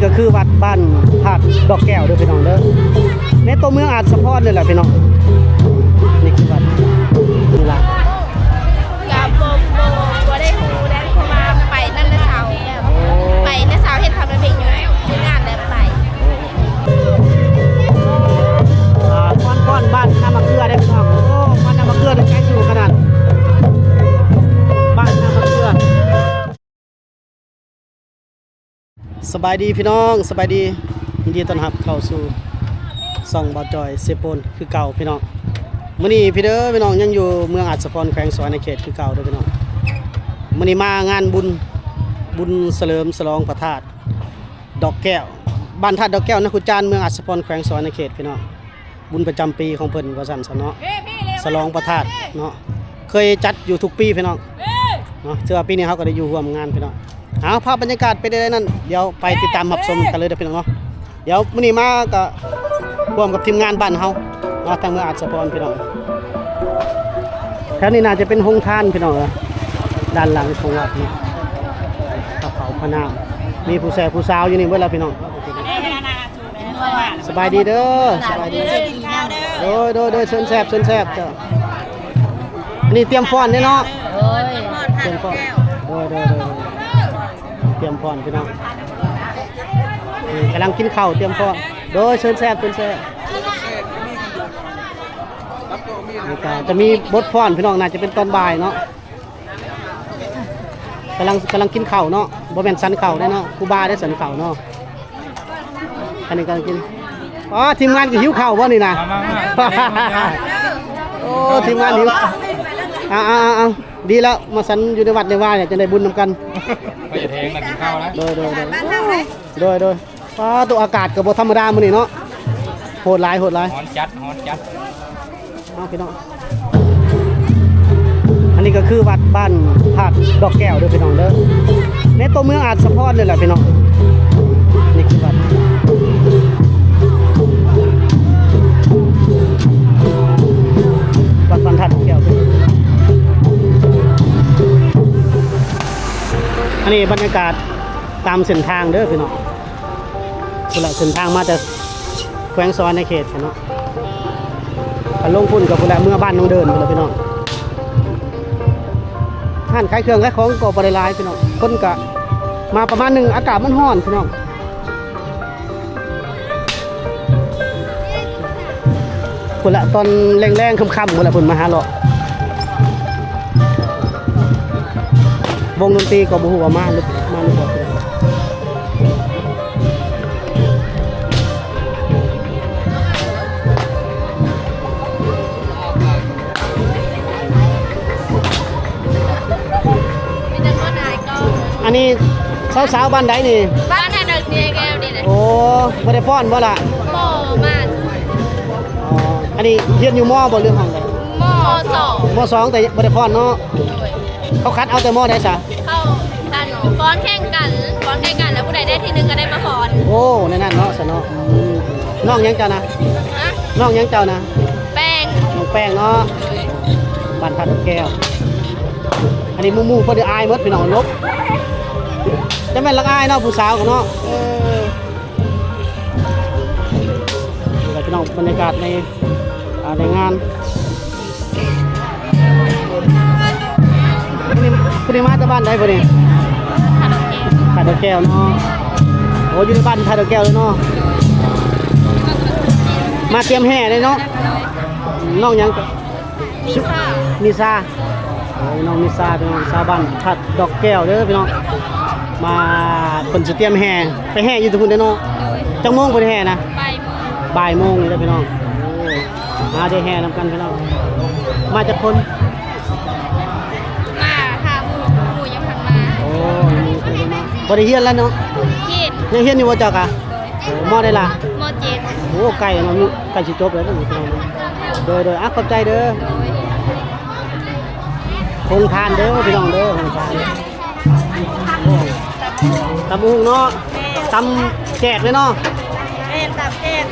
ກໍຄືວັດບ້ານທາດດອກແກ້ວເດີພີ່ນ້ອງເດີ ໃນຕົວເມືອງອາດສະພອນນີ້ແຫຼະພີ່ນ້ອງ. ນີ້ຄືວັດນີ້ລະ ກໍບໍ່ ບໍ່ ບໍ່ໄດ້ຮູ້ແລ້ວ ເພາະວ່າໄປນັ້ນແຕ່ເຊົ້າ ໄປແຕ່ເຊົ້າ ເຫັນເຂົາໄປເພງຢູ່ ຢູ່ງານແລ້ວໄປ. ອ່າ ກ່ອນ ກ່ອນບ້ານນາມະເກືອເດ້ພີ່ນ້ອງ. ໂອ້ ບ້ານນາມະເກືອໄກສູງຂະໜາດ ບ້ານນາມະເກືອ. ສະບາຍດີພີ່ນ້ອງ ສະບາຍດີ ຍິນດີຕ້ອນຮັບເຂົ້າສູ່ຊ່ອງບ່າວຈອຍເຊໂປນຄືເກົ່າພີ່ນ້ອງ. ມື້ນີ້ພີ່ເດີພີ່ນ້ອງ ຍັງຢູ່ເມືອງອາດສະພອນ ແຂວງສະຫວັນນະເຂດຄືເກົ່າເດີພີ່ນ້ອງ. ມື້ນີ້ມາງານບຸນ ບຸນສະເຫຼີມສະຫຼອງພະທາດດອກແກ້ວ ບ້ານທາດດອກແກ້ວ ນາຄູຈານ ເມືອງອາດສະພອນ ແຂວງສະຫວັນນະເຂດພີ່ນ້ອງ. ບຸນປະຈຳປີຂອງເພິ່ນວ່າຊັ້ນຊະເນາະ ສະຫຼອງພະທາດເນາະ ເຄີຍຈັດຢູ່ທຸກປີພີ່ນ້ອງເນາະ. ຖືວ່າປີນີ້ເຮົາກໍໄດ້ຢູ່ຮ່ວມງານພີ່ນ້ອງ. ເອົາ ພາບບັນຍາກາດເປັນໃດນັ້ນ ດຽວໄປຕິດຕາມຮັບຊົມກັນເລີຍເດີພີ່ນ້ອງເນາະ. ດຽວມື້ນີ້ມາກໍຮ່ວມກັບທີມງານບ້ານເຮົາເນາະ ທາງເມືອງອາດສະພອນພີ່ນ້ອງ. ແຖວນີ້ໜ້າຈະເປັນໂຮງທານພີ່ນ້ອງເອີຍ ດ້ານຫຼັງຂອງວັດເນາະ ພະເຂົາພະນ້ຳ ມີຜູ້ແຊຜູ້ສາວຢູ່ນີ້ເບິດລະພີ່ນ້ອງ. ສະບາຍດີເດີ ສະບາຍດີ ໂດຍ ໂດຍ ໂດຍ ເຊີນແຊບ ເຊີນແຊບເຈົ້າ. ອັນນີ້ຕຽມຟ້ອນເດ້ເນາະ ໂດຍ ຕຽມຟ້ອນ ໂດຍ ໂດຍ ໂດຍ ຕຽມຟ້ອນພີ່ນ້ອງ ນີ້ກຳລັງກິນເຂົ້າ ຕຽມຟ້ອນ ໂດຍ ເຊີນແຊບ ເຊີນແຊບ. ນີ້ກໍຈະມີບົດຟ້ອນພີ່ນ້ອງ ໜ້າຈະເປັນຕອນບ່າຍເນາະ. ກຳລັງ ກຳລັງກິນເຂົ້າເນາະ ບໍ່ແມ່ນສັນເຂົ້າເດ້ເນາະ ຄູບາໄດ້ສັນເຂົ້າເນາະ. ອັນນີ້ກຳລັງກິນ ອໍ ທີມງານກໍຫິວເຂົ້າບໍ່ນີ້ນະ ມາ ມາ ມາ ໂອ້ ທີມງານຫິວ ເອົາ ເອົາ ເອົາ ເອົາ ດີແລ້ວ ມາສັນຢູ່ໃນວັດໃນວາ ຢາກຈະໄດ້ບຸນນຳກັນ ໄປເຮັດແຮງນະ ກິນເຂົ້ານະ ໂດຍ ໂດຍ ໂດຍ ໂດຍ ໂດຍ. ປ້າໂຕ ອາກາດກໍບໍ່ທຳມະດາມື້ນີ້ເນາະ ໂຫດຫຼາຍ ໂຫດຫຼາຍ ຮ້ອນຈັດ ຮ້ອນຈັດ. ເອົາ ພີ່ນ້ອງ ອັນນີ້ກໍຄືວັດບ້ານທາດດອກແກ້ວເດີພີ່ນ້ອງເດີ ໃນຕົວເມືອງອາດສະພອນນີ້ແຫຼະພີ່ນ້ອງ. ນີ້ຄືວັດ ວັດບ້ານທາດດອກແກ້ວ. ອັນນີ້ບັນຍາກາດຕາມເສັ້ນທາງເດີພີ່ນ້ອງ. ພຸ້ນລະ ເສັ້ນທາງມາແຕ່ແຂວງສະຫວັນນະເຂດພຸ້ນເນາະ ຄັນລົງພຸ້ນກໍພຸ້ນລະ ເມືອບ້ານໜອງເດີນພຸ້ນລະພີ່ນ້ອງ. ຮ້ານຂາຍເຄື່ອງຂາຍຂອງກໍບໍ່ໄດ້ຫຼາຍພີ່ນ້ອງ ຄົນກະມາປະມານໜຶ່ງ ອາກາດມັນຮ້ອນພີ່ນ້ອງ. ພຸ້ນລະ ຕອນແລງໆ ຄ່ຳໆ ພຸ້ນລະ ເພິ່ນມາຫາເລາະ ວົງດົນຕີກໍບໍ່ຮູ້ວ່າມາຫຼື ມາຫຼືບໍ່. ອັນນີ້ສາວໆ ບ້ານໃດນີ້? ບ້ານທ່າດອກແກ້ວນີ້ແຫຼະ. ໂອ້ ບໍ່ໄດ້ຟ້ອນບໍ່ລະ? ບໍ່ ມາຊື່ໆ. ອໍ ອັນນີ້ຮຽນຢູ່ ມ ບໍ່ ຫຼື ຫ້ອງໃດ? ມ ສອງ ມ ສອງ ແຕ່ບໍ່ໄດ້ຟ້ອນເນາະ. ໂດຍ. ເຂົາຄັດເອົາແຕ່ ມ ໃດຊະ? ເຂົາ ອັນ ຟ້ອນແຂ່ງກັນ ຟ້ອນແຂ່ງກັນ ແລ້ວຜູ້ໃດໄດ້ທີໜຶ່ງກໍໄດ້ມາຟ້ອນ. ໂອ້ ແນວນັ້ນເນາະ ຊະເນາະ. ອືມ ນ້ອງຫຍັງເຈົ້ານະ? ຮະ? ນ້ອງຫຍັງເຈົ້ານະ? ແປ້ງ ນ້ອງແປ້ງເນາະ. ໂດຍ. ບ້ານທ່າດອກແກ້ວ. ອັນນີ້ໝູ່ໆ ເພິ່ນອາຍໝົດພີ່ນ້ອງ ຫຼົບ ຈະແມ່ນລັກອາຍເນາະ ຜູ້ສາວກໍເນາະ. ເອີ ນີ້ແຫຼະພີ່ນ້ອງ ບັນຍາກາດໃນ ອ່າ ໃນງານ. ຜູ້ນີ້ ຜູ້ນີ້ມາແຕ່ບ້ານໃດຜູ້ນີ້? ທ່າດອກແກ້ວ ທ່າດອກແກ້ວເນາະ. ໂອ້ ຢູ່ໃນບ້ານທ່າດອກແກ້ວເລີຍເນາະ. ມາຕຽມແຫ່ເລີຍເນາະ. ນ້ອງຫຍັງ? ນິຊາ ນິຊາ. ໂອ້ຍ ນ້ອງນິຊາ ພີ່ນ້ອງ ຊາວບ້ານທາດດອກແກ້ວເດີພີ່ນ້ອງ. ມາ ເພິ່ນຊິຕຽມແຫ່ ໄປແຫ່ຢູ່ແຕ່ພຸ້ນເດ້ເນາະ. ໂດຍ. ຈັກໂມງເພິ່ນແຫ່ນະ? ບ່າຍໂມງ ບ່າຍໂມງນີ້ເດີພີ່ນ້ອງ. ໂອ້ ມາໄດ້ແຫ່ນຳກັນພີ່ນ້ອງ. ມາຈັກຄົນ? ມາຫ້າໝູ່ ໝູ່ຍັງພັນມາ. ໂອ້ ໝູ່ຍັງພັນມາ. ບໍ່ໄດ້ຮຽນແລ້ວເນາະ? ຮຽນ. ຍັງຮຽນຢູ່ບໍ່ເຈົ້າກະ? ໂດຍ. ໂອ້ ມໍໃດລະ? ມໍເຈັດ. ໂອ້ ໃກ້ເນາະ ໃກ້ຊິຈົບແລ້ວເນາະ. ໂດຍ ໂດຍ ອ່ະ ຂອບໃຈເດີ. ໂດຍ. ໂຮງທານເດີພີ່ນ້ອງເດີ ໂຮງທານ. ໂອ້ ຕຳບັກຫຸ່ງເນາະ. ແມ່ນ. ຕຳແຈກເລີຍເນາະ. ແມ່ນ ຕຳແຈກ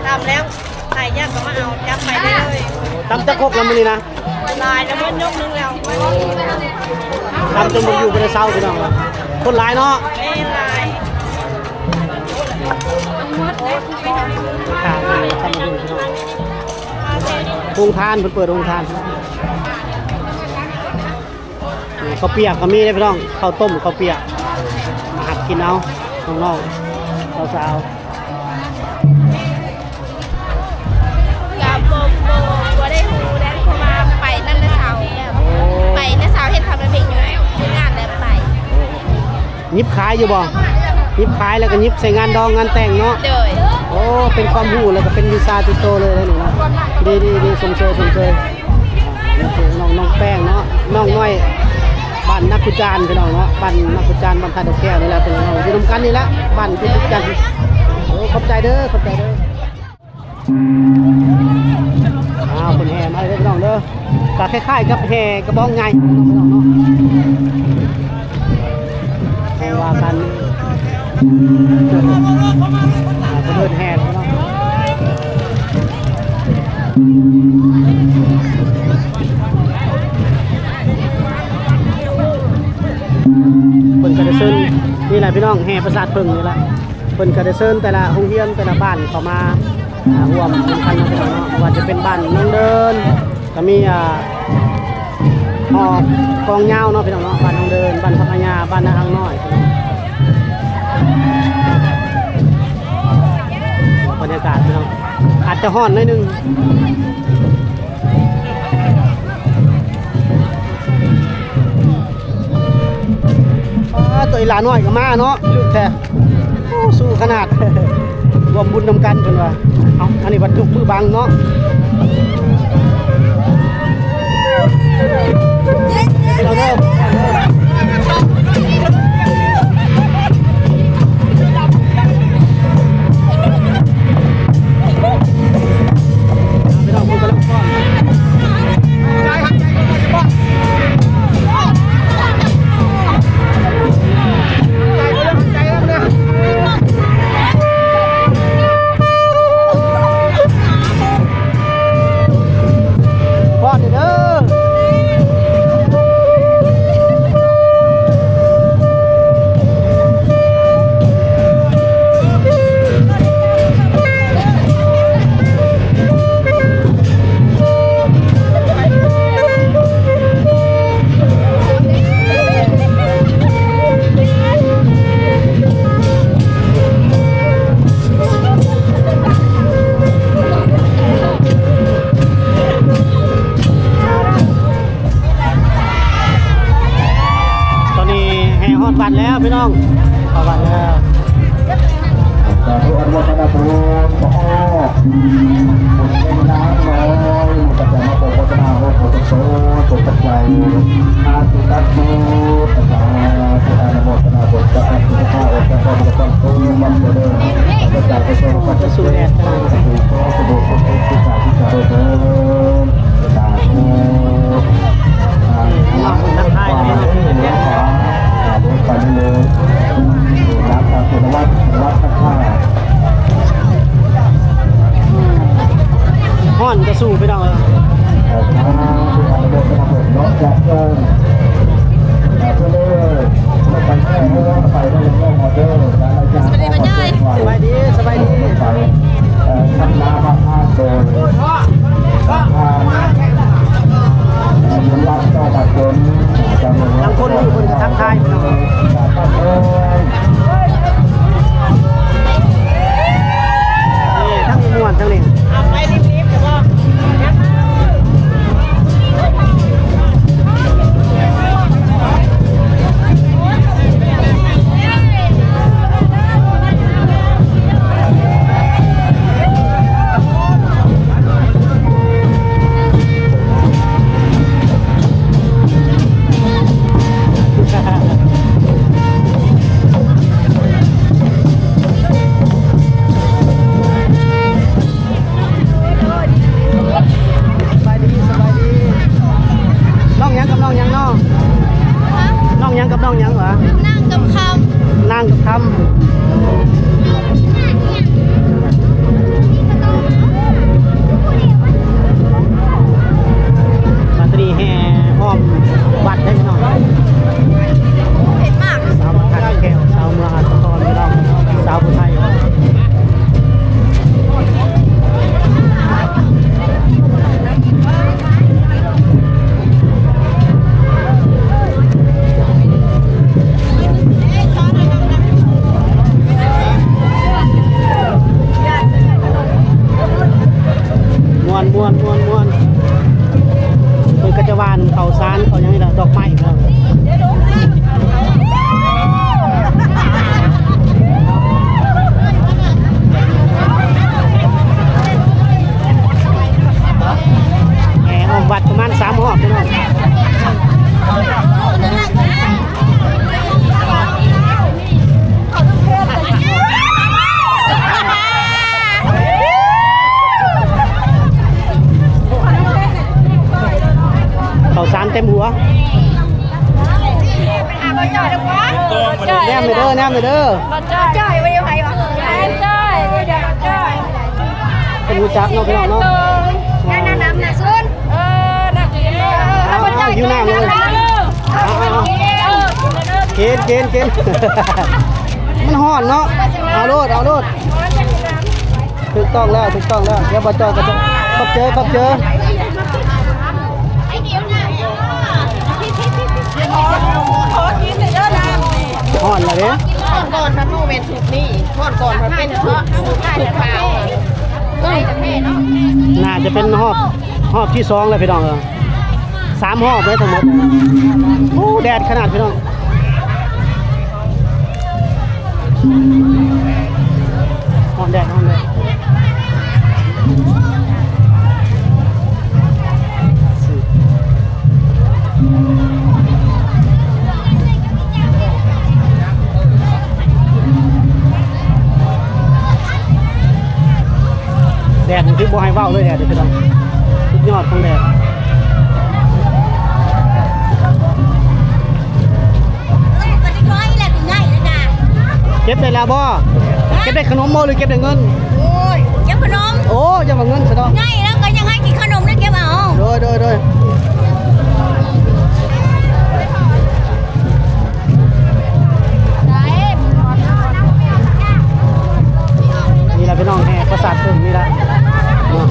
ຕຳແລ້ວ ໃຜຢາກກໍມາເອົາ ຈັບໄປໄດ້ເລີຍ. ຕຳຈັກຄົກລະມື້ນີ້ນະ? ຫຼາຍແລ້ວ ໝົດຍົກໜຶ່ງແລ້ວ. ຕຳຈົນບໍ່ຢູ່ບໍ່ໄດ້ເຊົາພີ່ນ້ອງ ຄົນຫຼາຍເນາະ. ແມ່ນ ຫຼາຍ. ໂຮງທານ ເພິ່ນເປີດໂຮງທານ. ເຂົ້າປຽກກໍມີເດ້ພີ່ນ້ອງ ເຂົ້າຕົ້ມ ເຂົ້າປຽກ ມາຮັບກິນເອົາ ນ້ອງໆ ສາວໆ. ກະບໍ່ ບໍ່ ບໍ່ໄດ້ຮູ້ແລ້ວ ເພາະວ່າໄປນຳນ້າສາວ ໄປນ້າສາວເຮັດຄາຣາໂອເກະຢູ່ ຢູ່ງານແລ້ວໄປ. ຍິບຂາຍຢູ່ບໍ່? ຍິບຂາຍແລ້ວກໍຍິບໃສ່ງານດອງງານແຕ່ງເນາະ. ໂດຍ. ໂອ້ ເປັນຄວາມຮູ້ ແລ້ວກໍເປັນວິຊາຕິດໂຕເລີຍເດ້ນີ້ເນາະ. ດີໆໆ ຊົມເຊີຍ ຊົມເຊີຍ. ນ້ອງ ນ້ອງແປ້ງເນາະ ນ້ອງນ້ອຍບ້ານນາຄູຈານ ພີ່ນ້ອງເນາະ ບ້ານນາຄູຈານ ບ້ານທ່າດອກແກ້ວນີ້ແຫຼະ ພີ່ນ້ອງ ຢູ່ນຳກັນນີ້ແຫຼະ ບ້ານທີ່ຕິດກັນ. ໂອ້ ຂອບໃຈເດີ ຂອບໃຈເດີ. ອ້າວ ເພິ່ນແຫ່ມາເດີພີ່ນ້ອງເດີ ກໍຄ້າຍໆກັບແຫ່ກະບອງໃຫຍ່ພີ່ນ້ອງເນາະ. ເພາະວ່າການ ອ່າ ເພິ່ນເອີ້ນແຫ່ເນາະ ເພິ່ນກໍໄດ້ເຊີນ ນີ້ແຫຼະພີ່ນ້ອງ ແຫ່ປາສາດເຜິ້ງນີ້ແຫຼະ ເພິ່ນກໍໄດ້ເຊີນແຕ່ລະໂຮງຮຽນ ແຕ່ລະບ້ານເຂົ້າມາ ອ່າ ຮ່ວມກັນເນາະ ພີ່ນ້ອງເນາະ ບໍ່ວ່າຈະເປັນບ້ານໜອງເດີນ ກໍມີ ອ່າ ຫໍກອງຍາວເນາະ ພີ່ນ້ອງເນາະ ບ້ານໜອງເດີນ ບ້ານພັກອາຍາ ບ້ານນາອ່າງນ້ອຍ. ບັນຍາກາດ ພີ່ນ້ອງ ອາດຈະຮ້ອນໜ້ອຍໜຶ່ງ. ອ້າ ໂຕອີ່ຫຼ້ານ້ອຍກໍມາເນາະ ລຶກແທ້. ໂອ້ ສູ້ຂະໜາດ ຮ່ວມບຸນນຳກັນເພິ່ນວ່າ. ເອົ້າ ອັນນີ້ບັດຍົກມືບັງເນາະ. ເຈົ້າເດີ ພີ່ນ້ອງ ເພິ່ນກຳລັງຟ້ອນ. ຟ້ອນເດີ. ຕອນນີ້ແຫ່ຮອດວັດແລ້ວພີ່ນ້ອງ ເຂົ້າວັດແລ້ວ. ສາທຸ ອະນຸໂມທະນາບຸນ ຂໍອອກບຸນເປັນນາງນ້ອຍ ປະຈຳມາໂປດໂພຊະນາໂອສົດໂຕ ສົມປັດໄຈ ຫ້າສິບ ສາທຸ ອະນຸໂມທະນາບຸນກັບ ຮ້ອນກໍສູ້ພີ່ນ້ອງເອີຍ. ສະບາຍດີ ສະບາຍດີ ສະບາຍດີ. ລາງຄົນຢູ່ເພິ່ນກໍທັກທາຍພີ່ນ້ອງເອີຍ. ນີ້ທັງມ່ວນທັງຫຼິ້ນ. ເອົາໄປລີບໆ ເດີບໍ່? ສະບາຍດີ ສະບາຍດີ. ນ້ອງຫຍັງກັບນ້ອງຫຍັງເນາະ? ຮະ? ນ້ອງຫຍັງກັບນ້ອງຫຍັງຫວາ? ນາງກັບຄຳ. ນາງກັບຄຳ. ມາຕະນີ້ແຫ່ອ້ອມວັດເດ້ພີ່ນ້ອງ. ເຫັນໝາກ ສາວບ້ານທ່າດອກແກ້ວ ຊາວເມືອງອັດສະທອນພີ່ນ້ອງ ສາວຜູ້ໄທ. ນຳເດີ ບໍ່ຈ່ອຍ ບໍ່ຈ່ອຍ ບໍ່ໄດ້ໃຜຫວາ ບໍ່ຈ່ອຍ ບໍ່ຈ່ອຍ ເພິ່ນຮູ້ຈັກເນາະພີ່ນ້ອງເນາະ ນັ້ນນຳນະຊຸນ ເອີ ນັກກິນ ເອີ ເອີ ບໍ່ຈ່ອຍ ຫິວນ້ຳເລີຍ ເອີ ເອີ ກິນ ກິນ ກິນ ມັນຮ້ອນເນາະ ເອົາໂລດ ເອົາໂລດ. ຖືກຕ້ອງແລ້ວ ຖືກຕ້ອງແລ້ວ ດຽວບໍ່ຈ່ອຍກໍຈະ ຂອບໃຈ ຂອບໃຈ ຮ້ອນລະເດ້ ຮ້ອນກ່ອນມັນບໍ່ແມ່ນຊຸດນີ້ ຮ້ອນກ່ອນມັນເປັນຊຸດ ຊຸດຂາວ ໜ້າຈະເປັນຮອບ ຮອບທີສອງແລ້ວພີ່ນ້ອງເອີຍ. ສາມຮອບເລີຍທັງໝົດ ໂອ້ ແດດຂະໜາດພີ່ນ້ອງ ຮ້ອນແດດ ຮ້ອນແດດ ແດດນີ້ຄືບໍ່ໃຫ້ເວົ້າເລີຍແດດນີ້ພີ່ນ້ອງ ສຸດຍອດຂອງແດດ ເກັບໄດ້ແລ້ວບໍ່? ເກັບໄດ້ຂະໜົມບໍ່ ຫຼືເກັບໄດ້ເງິນ? ໂອ້ຍ ເກັບຂະໜົມ ໂອ້ ຢ່າວ່າເງິນຊະດອກ ໃຫຍ່ແລ້ວກໍຍັງໃຫ້ກິນຂະໜົມ ໄດ້ເກັບເອົາ ໂດຍ ໂດຍ ໂດຍ. ນີ້ລະພີ່ນ້ອງ ແຫ່ປາສາດເຜິ້ງນີ້ລະເນາະ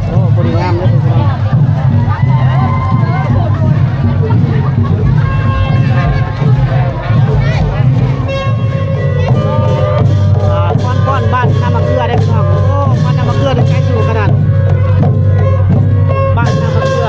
ໂອ້ ຜູ້ນີ້ງາມເດ້ພີ່ນ້ອງ. ອ່າ ຄວັນ ຄວັນບ້ານນາມະເກືອເດ້ພີ່ນ້ອງ ໂອ້ ຄວັນນາມະເກືອນີ້ໄກສູງຂະໜາດ ບ້ານນາມະເກືອ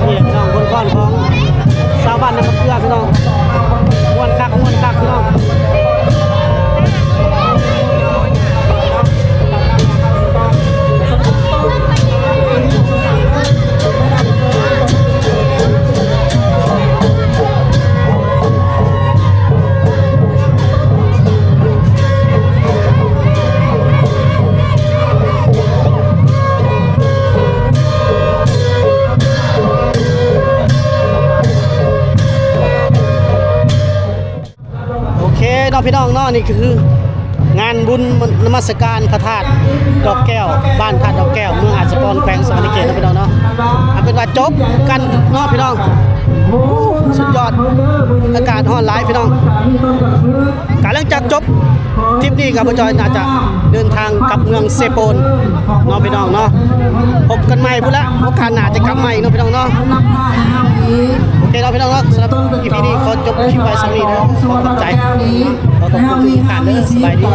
ນີ້ພີ່ນ້ອງ ຄົນຄອນຂອງຊາວບ້ານນາມະເກືອພີ່ນ້ອງ ມ່ວນຄັກ ມ່ວນຄັກພີ່ນ້ອງ. ໂອເຄເນາະພີ່ນ້ອງເນາະ ນີ້ກໍຄືງາ ງານບຸນນະມັດສະການພະທາດດອກແກ້ວ ບ້ານທາດດອກແກ້ວ ເມືອງອາດສະພອນ ແຂວງສະຫວັນນະເຂດເນາະ ພີ່ນ້ອງເນາະ. ເອົາເປັນວ່າຈົບກັນເນາະ ພີ່ນ້ອງ. ໂອ້ ສຸດຍອດ ອາກາດຮ້ອນຫຼາຍ ພີ່ນ້ອງ. ກະຫຼັງຈາກຈົບທຣິບນີ້ກໍ ບ່າວຈອຍໜ້າຈະເດີນທາງກັບເມືອງເຊໂປນເນາະ ພີ່ນ້ອງເນາະ. ພົບກັນໃໝ່ພຸ້ນລະ ໂອກາດໜ້າຈະກັບມາອີກເນາະ ພີ່ນ້ອງເນາະ. ໂອເຄເນາະ ພີ່ນ້ອງເນາະ ສຳລັບອີພີນີ້ຂໍຈົບຄລິບໄວ້ສ່ຳນີ້ເດີ. ຂໍຂອບໃຈ ຂໍຂອບຄຸນທຸກທ່ານເດີ. ສະບາຍດີ.